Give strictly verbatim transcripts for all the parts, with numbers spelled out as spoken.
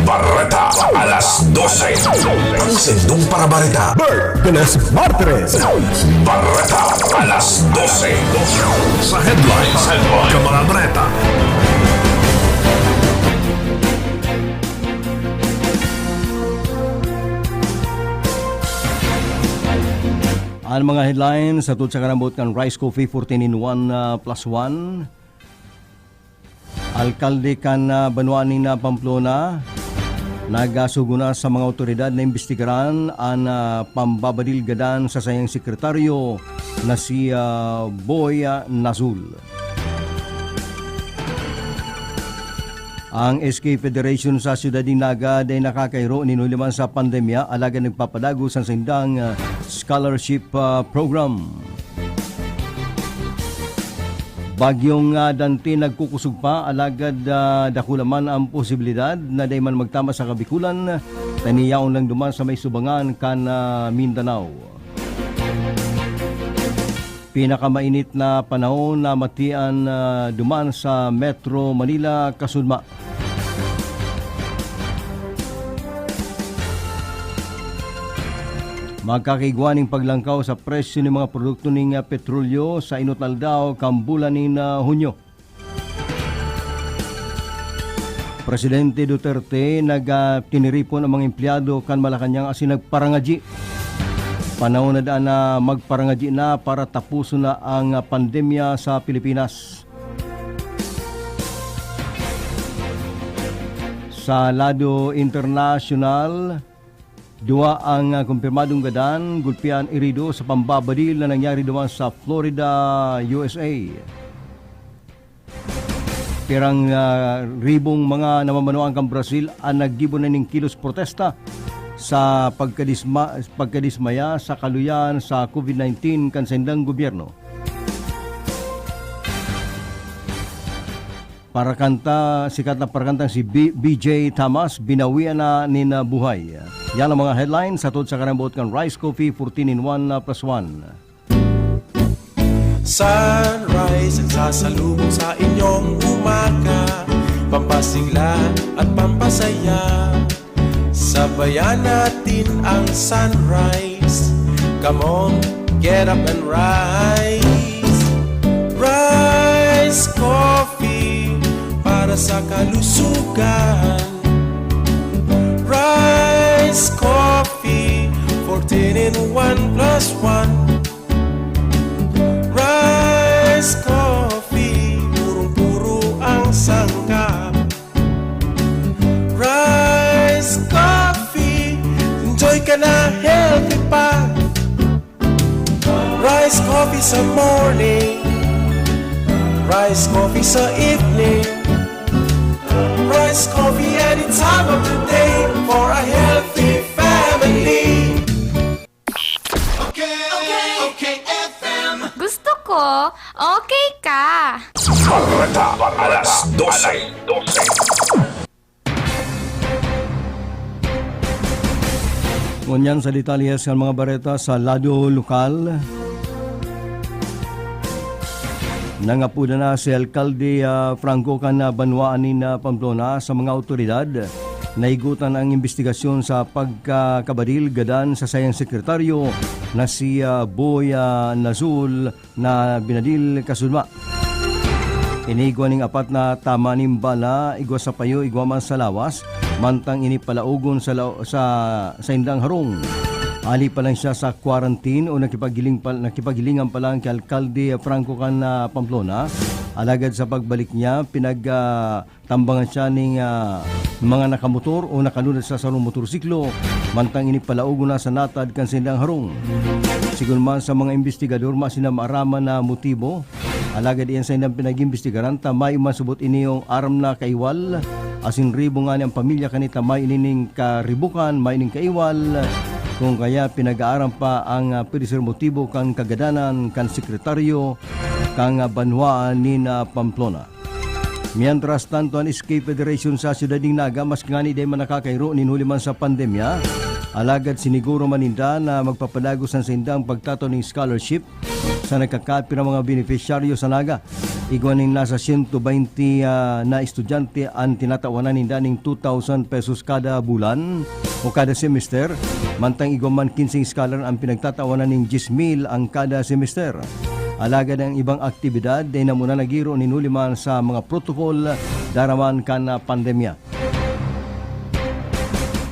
Bareta alas dose. Ang sendong para bareta. Berteles Martires. Bareta alas dose. Sa headlines, headlines. Ka mga bareta. Ang mga headlines sa tutsa karambot kan Rice Coffee fourteen in one, ah, plus one. Alkalde kan, ah, banwa nin, ah, Pamplona, nagasugo na sa mga awtoridad na imbestigaran an, ah, pambabadil gadan sa saiyang sekretaryo na si, ah, Boy, ah, Nazul. Ang S K Federation sa Siyudad nin Naga dai nakakairo nin huli man sa pandemya, alagad nagpapadagos an saindang, ah, scholarship, ah, program. Bagyong, ah, Dante nagkukusog pa, alagad, ah, dakula man ang posibilidad na dai man magtama sa Kabikulan, ta ini yaon lang duman sa may subangan kan, ah, Mindanao. Pinakamainit na panahon na matian, ah, duman sa Metro Manila, kasudma. Magkakaigwa nin paglangkaw sa presyo nin mga produkto nin, ah, petrolyo sa inot na aldaw kan bulan nin, ah, Hunyo. Presidente Duterte nag, ah, tiniripon ang mga empleyado kan Malacañang asin nagparangadyi. Panahon na daan na magparangadyi na para tapuson na ang, ah, pandemya sa Pilipinas. Sa lado internasyonal, duwa ang, ah, kumpirmadong gadan, gulpi an herido sa pambabadil na nangyari duman sa Florida, U S A. Pirang, ah, ribong mga namamanuan kan Brazil an naggibo na nin kilos protesta sa pagkadisma-, pagkadismaya sa kaluyan sa COVID nineteen kan saindang gobyerno. Parakanta, sikat na parakantang si B-, B J Thomas, binawian na nin, ah, buhay. Yan ang mga headlines hatod sa karambot kan Rice Coffee fourteen in one, ah, plus one. Sunrise ang sasalubong sa inyong umaga, pampasigla at pampasaya. Sabayan natin ang sunrise. Come on, get up and rise. Rice Coffee para sa kalusugan. Rice Coffee, fourteen in one plus one. Rice Coffee, purong-puro ang sangkap. Rice Coffee, enjoy ka na, healthy pa. Rice Coffee sa morning, Rice Coffee sa evening, Rice Coffee any time of the day for a healthy family. Okay, okay, okay, F M. Gusto ko, okay ka. Bareta alas dose. Ngunyan sa detalye sa mga bareta sa lado lokal. Nangapoda na si Alkalde, ah, Franco kan, ah, banwaan nin, ah, Pamplona sa mga awtoridad na higutan ang imbestigasyon sa pagkakabadil gadan sa sayang sekretaryo na si, ah, Boy, ah, Nazul na binadil kasudma. Ini igwa ning apat na tama nin bala, igwa sa payo, igwa man sa lawas, mantang ini palaogon sa lao-, sa saindang harong. Ali pa lang siya sa quarantine o nakipaghiling pa, nakipaghilingan pa lang kay Alkalde Franco kan, ah, Pamplona. Alagad sa pagbalik niya, pinag, ah, tambangan siya ning, ah, mga nakamotor o nakalunad sa sarong motorsiklo, mantang ini palaogon na sa natad kan saindang harong. Sigon man sa mga imbestigador, masin na maaraman na motibo, alagad iyan saindang pinag-imbestigaran ta mayo man subot ini yung aram na kaiwal, asin ribo ngani ang pamilya kanita mayo ini ning karibukan, mayo ning kaiwal. Kung kaya, pinag-aaram pa ang, ah, pwede ser motibo kan kagadanan kan sekretaryo kan, ah, banwaan nin, ah, Pamplona. Mientras tanto, an S K Federation sa siyudad nin Naga, maski ngani dai man nakakairo nin huli man sa pandemya, alagad siniguro man ninda na magpapadagos an saindang pagtatao nin scholarship sa nagkakapirang mga benepisyaryo sa Naga. Igwa nin nasa siyento baynte, ah, na estudyante an tinatawanan ninda ning two thousand pesos kada bulan o kada semester, mantang igwa man kinseng scholar an pinagtatawanan ning dyes mil ang kada semester. Alagad ang ibang aktibidad dai na muna nagiro nin huli man sa mga protokol daraman kan, ah, pandemya.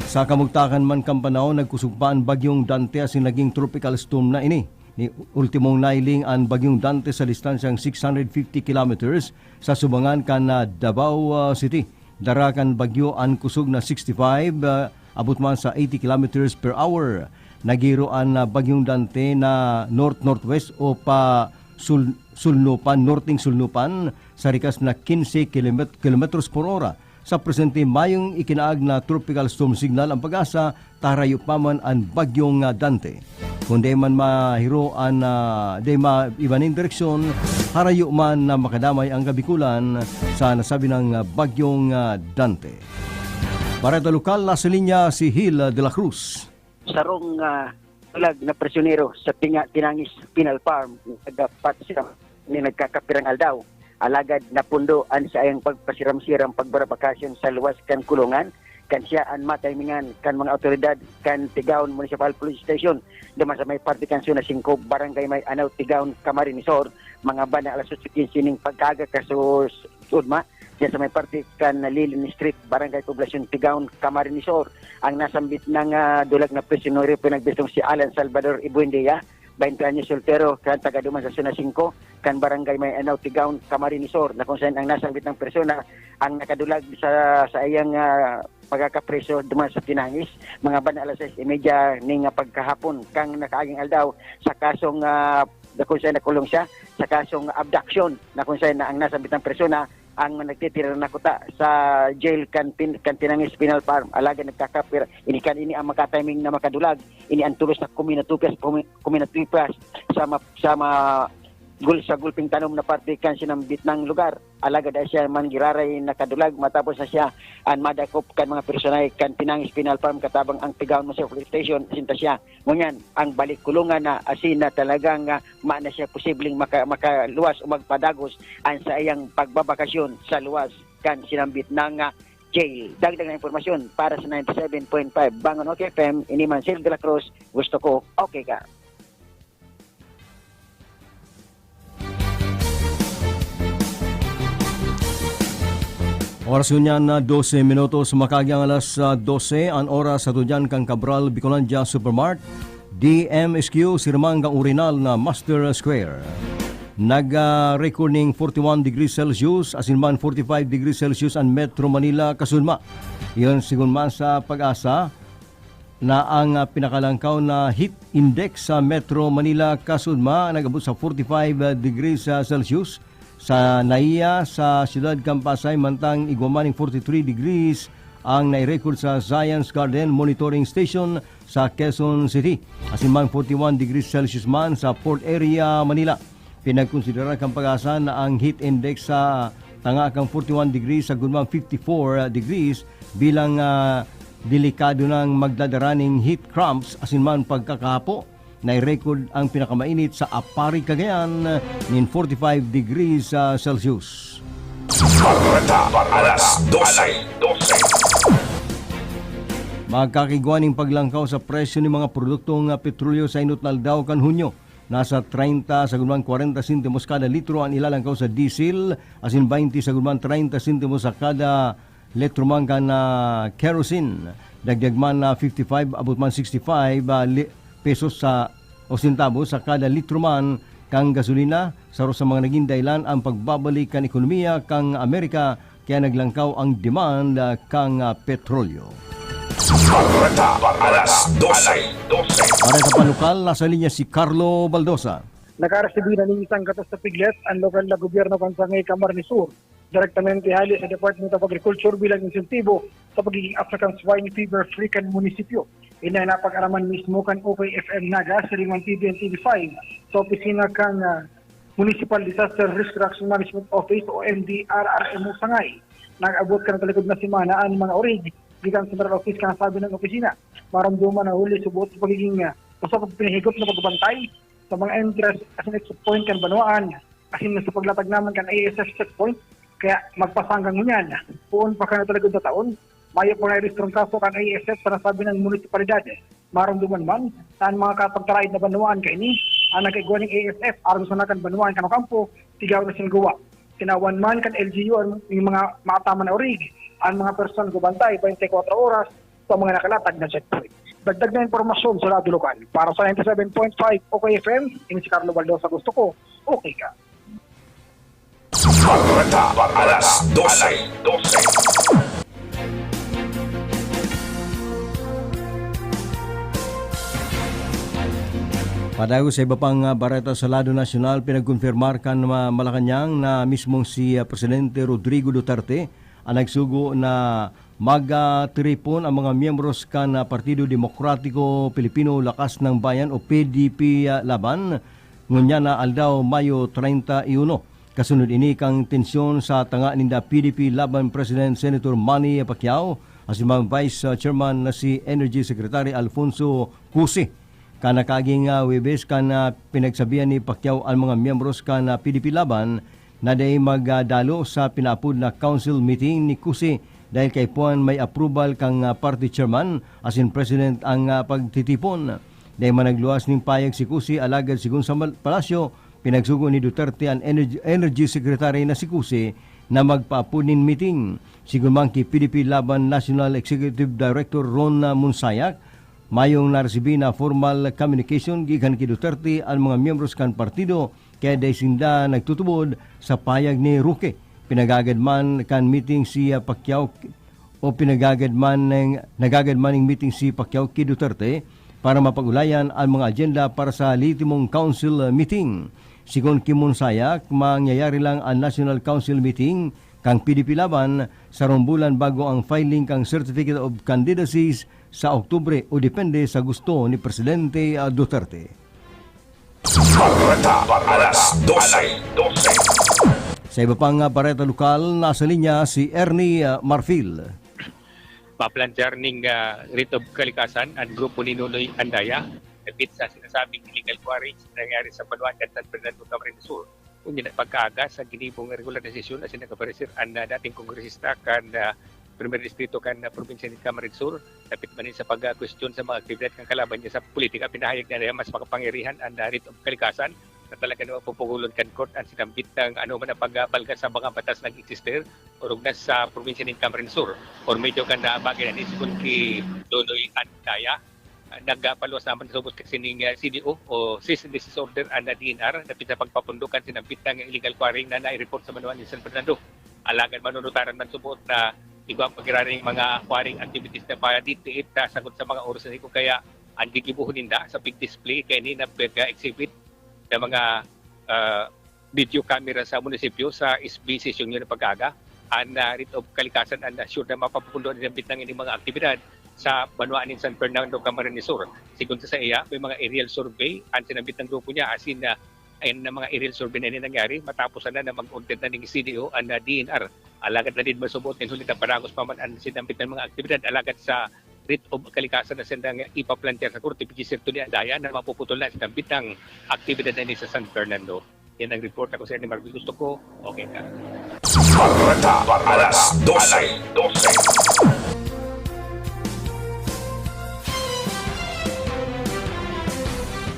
Sa kamugtakan man kan panahon, nagkusog pa an Bagyong Dante asin naging tropical storm na ini. Ni ultimong nailing an Bagyong Dante sa distansyang six hundred fifty kilometers sa subangan kan, ah, Davao, ah, City. Dara kan bagyo an kusog na sixty-five, ah, abot man sa eighty kilometers per hour. Nagiro an, ah, Bagyong Dante na north-northwest o pa sul-, sulnupan, norteng sulnupan sa rikas na quince kilomet-, kilometros por ora. Sa presente, mayong ikinaag na tropical storm signal ang PAGASA, ta harayo pa man an Bagyong, ah, Dante. Kun dai man mahiro an, ah, dai ma-, iba nin direksyon, harayo man na makadamay ang Kabikulan sa nasabi ng, ah, Bagyong, ah, Dante. Para sa lokal, nasa linya si Hil de la Cruz. Sarong, ah, tulag na prisyonero sa Tinga-, Tinangis Penal Farm, nagdapat siya ni nagkakapirang aldaw. Alagad napundo an saiyang pagpasiram-siram, pagbarabakasyon sa luwas kan kulungan, kan siya an matimingan kan mga awtoridad kan Tigaon Municipal Police Station, duman sa may parte kan Zona singko, Barangay May Anaw, Tigaon, Camarines Sur, mga banda alas otso quince ning pagkaaga kasusudma, diyan sa may parte kan Lilin Street, Barangay Poblacion, Tigaon, Camarines Sur. Ang nasambit na, ah, dulag na prisyonero pinagbistong si Alan Salvador Ibuendia, baynte anyos, soltero, kan taga duman sa Zona singko, kan Barangay May Anaw, Tigaon, Camarines Sur, na kung saan ang nasambit na persona ang nakadulag sa, sa iyang, ah, pagkakapreso duman sa Tinangis, mga banda alas sais y media ning, ah, pagkahapon kan nakaaging aldaw sa kasong, ah, na kung saan nakulong siya sa kasong abduction, na kung saan na ang nasambit na persona ang nagtitira na kuta sa jail kan Pin-, kan Tinangis Penal Farm. Alagad nagkakapir, ini kan ini ang makatiming na makadulag, ini ang tulos na kuminatupas, kumi-, kuminatupas sa ma-, sa ma-, gul-, sa gulping tanom na parte kan sinambit nang lugar. Alagad ay siya man giraray nakadulag matapos na siya an madakop kan mga personay kan Tinangis Penal Farm katabang ang Tigaon Municipal Police Station, sinta siya. Ngunyan, ang balik kulungan na asin na talagang, ah, maana siya posibleng maka-, makaluwas o magpadagos an saiyang pagbabakasyon sa luwas kan sinambit na nga jail. Dagdag na impormasyon para sa ninety-seven point five Bangon OK F M, ini man Sil de la Cruz, gusto ko okay ka. Oras ngunyan na dose minutos, makaagang alas, ah, dose, an oras sa tudyan kan Cabral Bicolandia Supermart, D M S Q, sirmang kan orihinal na Master Square. Nag, ah, record ning forty-one degrees Celsius, asin man forty-five degrees Celsius an Metro Manila kasunma. Iyon sigon man sa PAGASA, na ang, ah, pinakalangkaw na heat index sa Metro Manila kasunma nag-abot sa forty-five degrees, ah, Celsius. Sa NAIA, sa siyudad kan Pasay, mantang igwa man ning forty-three degrees ang nai-record sa Zion's Garden Monitoring Station sa Quezon City. Asin man forty-one degrees Celsius man sa Port Area, Manila. Pinagkonsidera kan PAGASA na ang heat index sa tanga kan forty-one degrees sagkod man fifty-four degrees bilang, ah, delikado nang magdadara ning heat cramps asin man pagkakahapo. Nai-record ang pinakamainit sa Aparri, Cagayan, nin forty-five degrees, ah, Celsius. Bareta, alas dose. Magkakigwa ning paglangkaw sa presyo nin mga produktong, ah, petrolyo sa inot na aldaw kan Hunyo. Nasa treinta sagkod man kwarenta sentimos kada litro an ilalangkaw sa diesel, asin baynte sagkod man treinta sentimos sa kada litro man kan, ah, kerosene. Dagdag man na fifty-five, abot man sixty-five, ah, li-, pesos sa, o sentabo sa kada litro man kan gasolina, saro sa mga nagin dahilan ang pagbabalik kan ekonomiya kan Amerika, kaya naglangkaw ang demand, ah, kan, ah, petrolyo. Bareta, alas dose. Para sa panukal, nasa linya si Carlo Baldosa. Nakaresibi na nin isang gatos na piglet an lokal na gobyerno kan Sangay, Camarines Sur, direktamente hali sa Department of Agriculture bilang insentibo sa pagiging African Swine Fever Free kan munisipyo. Ini an napag-araman mismo kan OK F M Naga, Silingan T V and T V five sa opisina kan, ah, Municipal Disaster Risk Reduction Management Office o M D R R M O Sangay. Nag-abot kan talikod na semana an mga orig gikan sa Central Office kan nasabi na opisina. Maramdaman na huli subot sa pagiging, ah, sa pagpinahigop na pagbantay sa mga entrance asin exit point kan banwaan. Asin sa paglatag naman kan A S F checkpoint, kaya magpasanggang ngunyan. Poon pa kan talagang taon, mayo pa na rehistrong kaso kan A S F sa nasabi ng munisipalidad. Marumduman man, na an mga kapagtaraid na banwaan kaini, ang nagkaigwa ning A S F, arog sa nakan banwaan kan Ocampo, Tigaw na Sinugua. Tinawan man kan L G U ang mga maataman na orig, ang mga personang gabantay twenty-four oras sa mga nakalatag na checkpoint. Dagdag na impormasyon sa lado lokal. Para sa ninety-seven point five O K F M, ini si Carlo Baldosa, gusto ko, okay ka. Bareta, alas dose. Padagos sa iba pang ah, bareta sa lado nasyonal, pinagkonfirmar kan ah, Malacañang na mismong si ah, Presidente Rodrigo Duterte ang nagsugo na magtiripon ang mga miyembros kan ah, Partido Demokratiko Pilipino Lakas ng Bayan o P D P ah, Laban ngunyan na aldaw, Mayo treinta y uno. Kasunod ini kan tensyon sa tanga ninda P D P Laban President Senator Manny Pacquiao asin mga Vice Chairman na si Energy Secretary Alfonso Cusi. Kan nakaaging ah, Huwebes kan ah, pinagsabihan ni Pacquiao an mga miyembros kan ah, P D P Laban na dai magdalo sa pinaapod na council meeting ni Cusi dahil kaipuhan may approval kan ah, party chairman asin president ang ah, pagtitipon. Dai man nagluwas nin payag si Cusi alagad sigon sa mal- palasyo, pinagsugo ni Duterte an energy, energy secretary na si Cusi na magpaapod nin meeting. Sigon man ki P D P Laban National Executive Director Ron Monsayak, mayong naresibi na formal communication gikan ki Duterte an mga miyembros kan partido kaya dai sinda nagtutubod sa payag ni Roque. Pinagagad man kan meeting si ah, Pacquiao o pinagagad man ning, nagagad man ning meeting si Pacquiao ki Duterte para mapag-ulayan an mga agenda para sa lehitimong council meeting. Sigon ki Monsayak, mangyayari lang an National Council meeting kan P D P Laban sarong bulan bago ang filing kan Certificate of Candidacies sa Oktubre o depende sa gusto ni Presidente ah, Duterte. Bareta, alas dose. Sa iba pang ah, bareta lokal, nasa linya si Ernie ah, Marfil. Maplantyar ning ah, writ of kalikasan an grupo ni Nonoy Andaya dapit sa sinasabing illegal quarries na nangyari sa banwaan kan San Fernando, Camarines Sur. Unya, pagkaaga sa ginibong regular na sesyon, asin nakapareser an ah, dating kongresista kan ah, Primer Distrito kan ah, probinsya nin Camarines Sur dapit man sa pagkwestiyon sa mga aktibidad kan kalaban niya sa politika. Pinahayag niya na mas makapangyarihan an ah, writ of kalikasan na talaga na mapupugulon kan court an sinambit ng ano man ang pagbalga sa mga batas nag-exister orog na sa probinsya nin Camarines Sur. Or medyo kan ah, bagay na ni sigon ki Donoy Andaya, ah, nagpaluwas naman sa ubos kasi ning ah, C D O o cease and desist order an ah, D N R dapit sa pagpapundo kan sinambit ng illegal quarrying na nai-report sa banwaan ni San Fernando. Alagad manunutaran man subot na igwa pagiraring mga quarrying activities na pa dito sa sagot sa mga oras na kaya ang gigibuhon ninda sa big display kaya ni na exhibit na mga ah, video camera sa munisipyo sa S B session yun ng pag-aga. An ah, writ of kalikasan an ah, sure na mapapundo ang sinambit ng ining mga aktibidad sa banwaan nin San Fernando, Camarines Sur. Sigon sa iya, may mga aerial survey ang sinambit ng grupo niya, asin na ayan na mga aerial survey na ini nangyari matapos na na mag-order na ning C D O an ah, D N R. Alagad na din masubot nin huli na paragos pa man ang sinambit ng mga aktibidad alagad sa writ of kalikasan na sendang ipaplantyar sa korte, pigis serto ni Andaya na mapuputol na sinambit ng aktibidad na ini sa San Fernando. Yan ang report ako sa inyo, Marvin. Gusto ko, okay ka. Bareta, alas dose.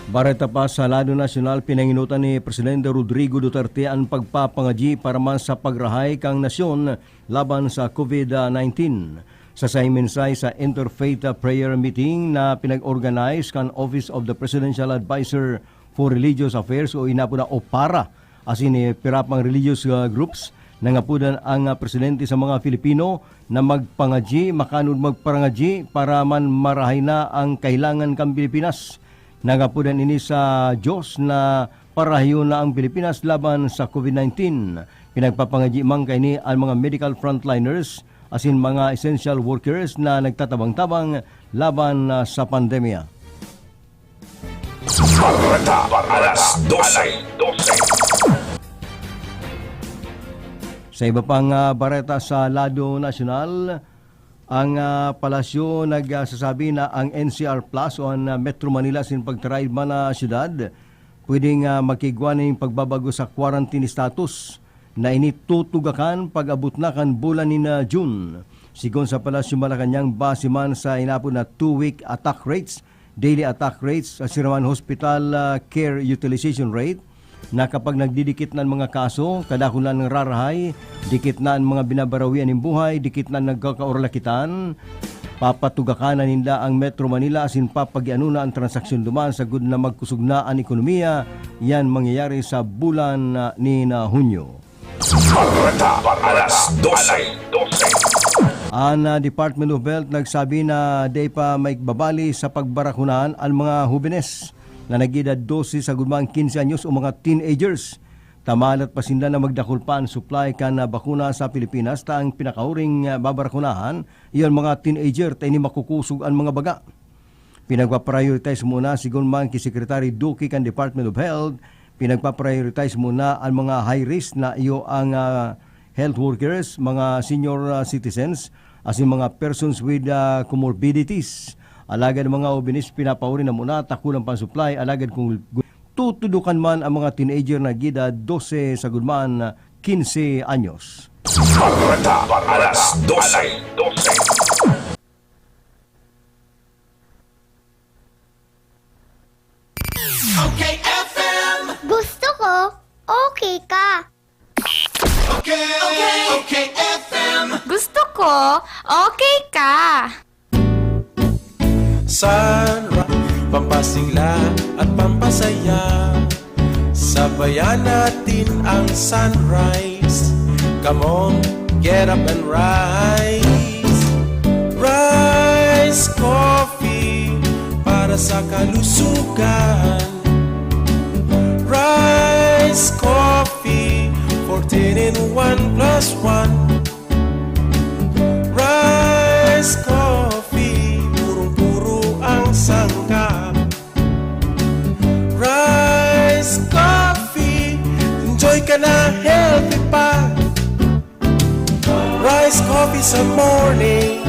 Bareta pa sa lado nasyonal, pinanginutan ni Presidente Rodrigo Duterte ang pagpapangadyi para man sa pagrahay kang nasyon laban sa COVID-nineteen. Sa saing mensahe sa Interfaith Prayer Meeting na pinag-organize kan Office of the Presidential Advisor for Religious Affairs o inapod na OPARA, asin ni pirapang religious ah, groups, nangapodan ang ah, presidente sa mga Filipino na magpangadyi, makanod magparangadyi para man marahay na ang kahilangan kan Pilipinas. Nangapodan ini sa Diyos na parahayon na ang Pilipinas laban sa COVID-nineteen. Pinagpapangadyi man kaini ang mga medical frontliners asin mga essential workers na nagtatabang-tabang laban ah, sa pandemya. Bareta, alas dose. Sa iba pang ah, bareta sa lado nasyonal, ang ah, palasyo nagsasabi na ang N C R Plus o ang ah, Metro Manila sin pagtaraid man na syudad pwedeng, ah, magkaigwa nin pagbabago sa quarantine status na ini tutugakan pag-abot na kan bulan nin, ah, June. Sigon sa Palasyo Malacañang, base man sa inapod na two-week attack rates, daily attack rates, asin naman hospital, ah, care utilization rate, na kapag nagdidikit na an mga kaso, kadakul na an nangarahay, dikit na an mga binabarawian nin buhay, dikit na an nagkakauralakitan, papatugakan na ninda an Metro Manila asin papagianon na an transaksyon duman sagkod na magkusog na an ekonomiya. Yan mangyayari sa bulan, ah, nin, ah, Hunyo. Bareta, alas dose. An, ah, Department of Health nagsabi na dai pa maigbabali sa pagbarakunahan an mga hobenes na nag-edad dose sagkod man quince anyos o mga teenagers, ta mahalat pa sinda na magdakul pa an supply kan, ah, bakuna sa Pilipinas, ta an pinakahuring, ah, babarakunahan iyo an mga teenager, ta ini makukosog an mga baga. Pinagpa-prioritize muna, sigon man ki Secretary Duque kan Department of Health, pinagpa-prioritize muna an mga high risk na iyo ang, ah, health workers, mga senior, ah, citizens, asin mga persons with, ah, comorbidities. Alagad an mga hobenes pinapauri na muna ta kulang pa an supply, alagad kung tutudokan man an mga teenager na nag-edad dose sagkod man, ah, quince anyos. Bareta, alas dose. Okay F M. Gusto ko, okay ka. Okay, okay, okay F M. Gusto ko, okay ka. Sunrise, pampasigla at pampasaya. Sabayan natin ang sunrise. Come on, get up and rise. Rise Coffee para sa kalusugan. Rise Coffee, fourteen in one plus one. Rise Coffee, purong-puro ang sangkap. Rise Coffee, enjoy ka na, healthy pa. Rise Coffee sa morning,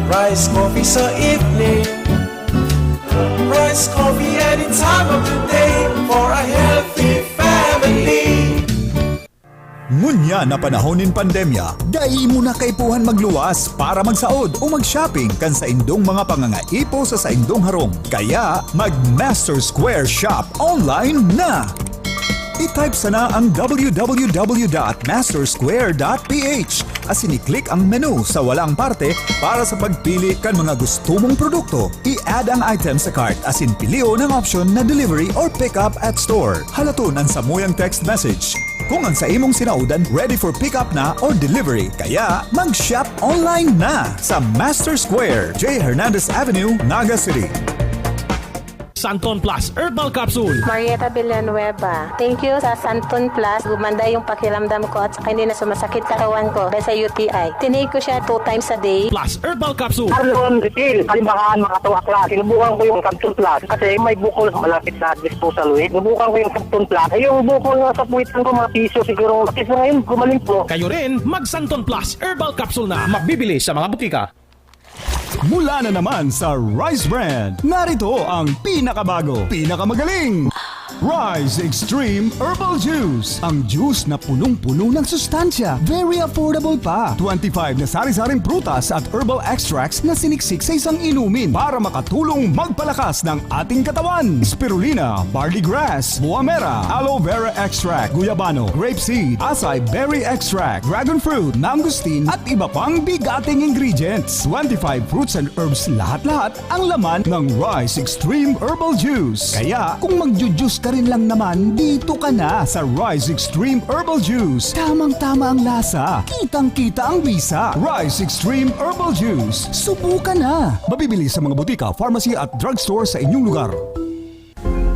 Rise Coffee sa evening, Rise Coffee any time of the day for a healthy family. Ngunyan na panahon nin pandemya, dai mo na kaipuhan magluwas para magsaod o mag-shopping kan saindong mga pangangaipo sa saindong harong. Kaya, mag Master Square Shop online na! I-type sana ang w w w dot master square dot p h asin i-click ang menu sa walang parte para sa pagpili kan mga gusto mong produkto. I-add ang item sa cart asin pilion ang option na delivery or pick up at store. Halaton an samuyang text message kung ang sa imong sinaodan ready for pick up na or delivery. Kaya, mag-shop online na sa Master Square, J Hernandez Avenue, Naga City. Santon Plus Herbal Capsule. Marieta Villanueva. Thank you sa Santon Plus. Gumanda yung pakiramdam ko at saka hindi na sumasakit katawan ko dahil sa U T I. Tinake ko siya two times a day. Plus Herbal Capsule. Arlon Refill, Kalimbahan, Makato, Aklan. Sinubukan ko yung Santon Plus kasi may bukol malapit sa disposal, eh. Sinubukan ko yung Santon Plus. Eh, yung bukol nga sa puwitan ko, mga piso siguro. Kasi ngayon, gumaling po. Kayo rin, mag Santon Plus Herbal Capsule na. Mabibili sa mga butika. Mula na naman sa Rise Brand, narito ang pinakabago, pinakamagaling Rise Extreme Herbal Juice. Ang juice na punong-puno ng sustansya, very affordable pa. Twenty-five na sari-saring prutas at herbal extracts na siniksik sa isang inumin para makatulong magpalakas ng ating katawan. Spirulina, barley grass, buamera, aloe vera extract, guyabano, grape seed, acai berry extract, dragon fruit, mangosteen, at iba pang bigating ingredients. Twenty-five fruits and herbs lahat-lahat ang laman ng Rise Extreme Herbal Juice. Kaya, kung magju-juice ka rin lang naman, dito ka na sa Rise Extreme Herbal Juice. Tamang-tama ang lasa, kitang-kita ang bisa. Rise Extreme Herbal Juice. Subukan na! Mabibili sa mga butika, pharmacy at drugstore sa inyong lugar.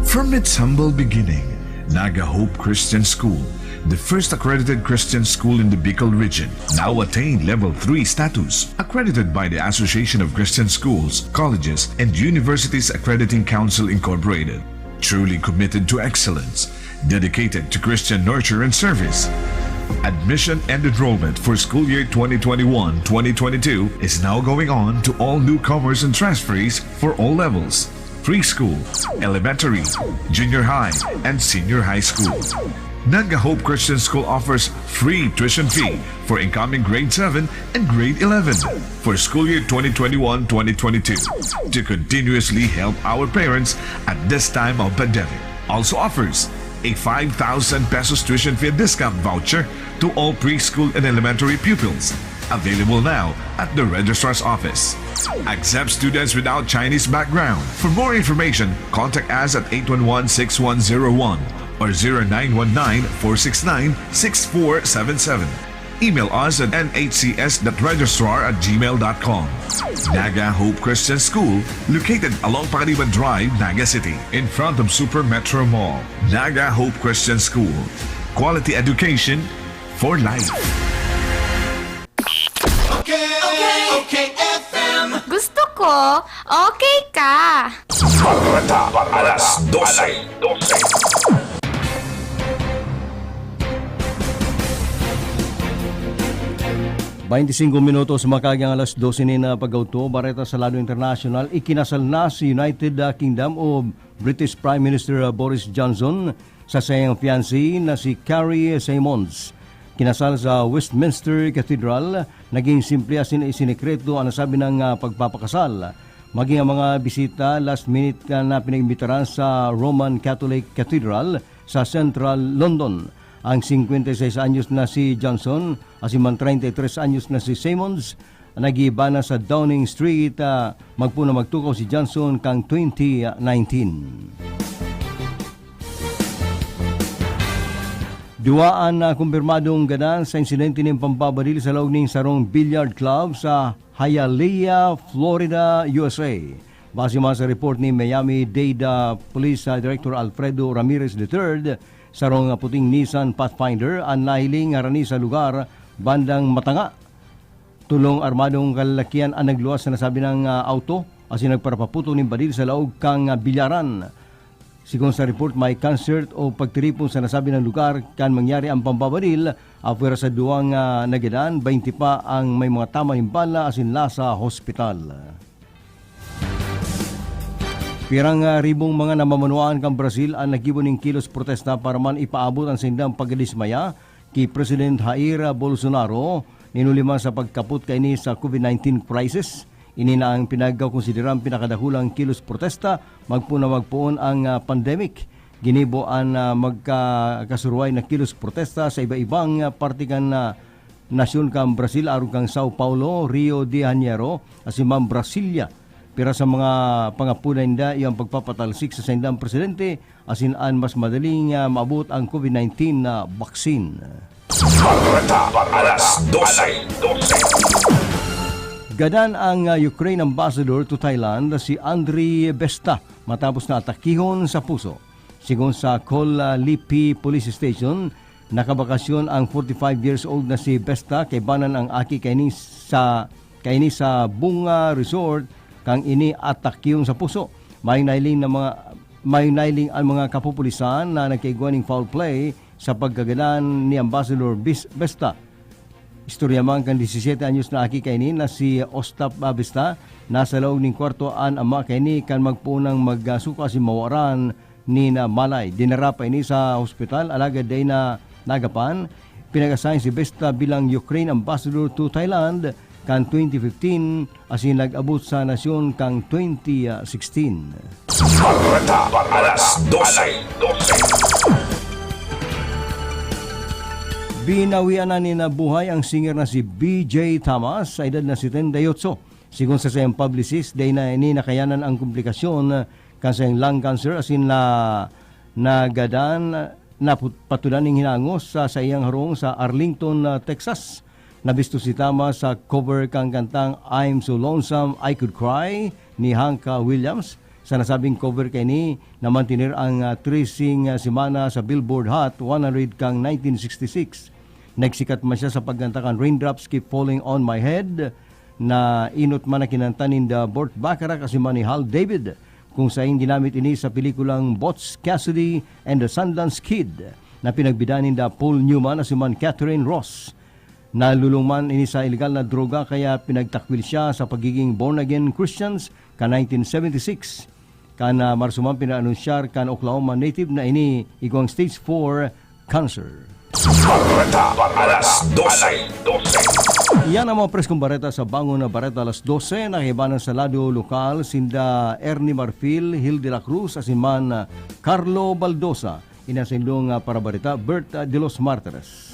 From its humble beginning, Naga Hope Christian School, the first accredited Christian school in the Bicol region, now attained Level three status, accredited by the Association of Christian Schools, Colleges, and Universities Accrediting Council Incorporated. Truly committed to excellence, dedicated to Christian nurture and service. Admission and enrollment for school year twenty twenty-one twenty twenty-two is now going on to all newcomers and transferees for all levels. preschool, elementary, junior high, and senior high school. Naga Hope Christian School offers free tuition fee for incoming grade seven and grade eleven for school year twenty twenty-one twenty twenty-two to continuously help our parents at this time of pandemic. Also offers a five thousand pesos tuition fee discount voucher to all preschool and elementary pupils. Available now at the registrar's office. Accept students without Chinese background. For more information, contact us at eight one one six one zero one or zero nine one nine four six nine six four seven seven. Email us at N H C S dot registrar at gmail dot com. Naga Hope Christian School, located along Pangaliban Drive, Naga City, in front of Super Metro Mall. Naga Hope Christian School. Quality education for life. Okay, okay, okay, F M. Gusto ko, okay ka. Bareta, alas dose. Bainti singko minutos makaagang alas dose nin pag-auto, bareta sa lado internasyonal, ikinasal na si United ah, Kingdom o British Prime Minister ah, Boris Johnson sa saiyang fiancée na si Carrie Symonds. Kinasal sa Westminster Cathedral, naging simple asin isinekreto an nasabi nang ah, pagpapakasal. Maging ang mga bisita last minute ka na pinaimbitaran sa Roman Catholic Cathedral sa Central London. Ang singkwenta y seis anyos na si Johnson asin man treinta y tres anyos na si Symonds, nag-iiba na sa Downing Street, ah, magpoon na magtukaw si Johnson kan twenty nineteen. Duwa an ah, kumpirmadong gadan sa insidente nin pambabadil sa laog nin sarong billiard club sa Hialeah, Florida, U S A. Base man sa report ni Miami-Dade ah, Police ah, Director Alfredo Ramirez the third, sarong ah, puting Nissan Pathfinder an nahiling harani sa lugar bandang matanga. Tolong armadong kalalakian an nagluwas sa nasabi nang ah, auto asin nagparapaputok nin badil sa laog kan ah, bilyaran. Sigon sa report, may concert o pagtiripon sa nasabi nang lugar kan mangyari ang pambabadil. Apwera sa duwang ah, nagadan, baynte pa ang may mga tama nin bala asin nasa hospital. Pirang ah, ribong mga namamanwaan kan Brazil an naggibo nin kilos protesta para man ipaabot an saindang pagkadismaya ki President Jair Bolsonaro, nin huli man sa pagkapot kaini sa COVID nineteen crisis. Ini na ang pinagkakonsiderang pinakadakulang kilos protesta magpoon na magpoon ang ah, pandemic. Ginibo an ah, magkakasuruhay na kilos protesta sa iba-ibang ah, parte kan ah, nasyon kan Brazil, arog kan Sao Paulo, Rio de Janeiro, asin man Brasilia. Pira sa mga pangapodan ninda iyo ang pagpapatalsik sa saindang presidente asin an mas madaling ah, maabot ang COVID nineteen na vaccine. Bareta, alas dose. Gadan ang ah, Ukraine ambassador to Thailand, si Andriy Besta, matapos na atakihon sa puso. Sigon sa Kolalipi Police Station, nakabakasyon ang forty-five years old na si Besta kaibanan ang aki kaini sa kaini sa Bunga Resort kan ini atakihon sa puso. May nailing na mga may nailing ang mga kapupulisan na nagkaigwa ning foul play sa pagkagadan ni Ambassador Bis- Besta. Istorya man kan disisete anyos na aki kaini na si Ostap Besta. Nasa laog nin kwarto an ama kaini kan magpoon nang magsuka si mawaran nin malay. Dinara pa ini sa hospital alagad dai na nagapan. Pinag-assign si Besta bilang Ukraine ambassador to Thailand kan twenty fifteen asin nag-abot sa nasyon kan twenty sixteen. Bareta, alas dose. Binawian na nin buhay ang singer na si B J Thomas sa edad na setenta y ocho. Sigon sa saiyang publicist, dai na ini nakayanan ang komplikasyon kan saiyang lung cancer asin na nagadan na put- patudan ning hinangos sa saiyang harong sa Arlington, ah, Texas. Nabisto si Thomas sa cover kan kantang I'm So Lonesome I Could Cry ni Hank Williams. Sa nasabing cover kaini, namantener ang ah, trese nga semana sa Billboard Hot one hundred kan nineteen sixty-six. Nagsikat man siya sa pagkanta kan Raindrops Keep Falling on My Head, na enot man na kinanta ninda Burt Bacharach asin man ni Hal David, kung saing ginamit ini sa pelikulang Butch Cassidy and the Sundance Kid na pinagbida ninda Paul Newman asin man Katharine Ross. Nalulong man ini sa ilegal na droga kaya pinagtakwil siya sa pagiging born-again Christians kan nineteen seventy-six. Kan ah, Marso man, pinaanunsiyar kan Oklahoma native na ini igwang stage four cancer. Bareta alas dose. Iyan ang mga preskong bareta sa Bangon na Bareta alas dose. Nakibanan sa lado lokal, sinda Ernie Marfil, Hil de la Cruz, asin man ah, Carlo Baldosa. Ini an saindong ah, parabareta, Bert ah, de los Martires.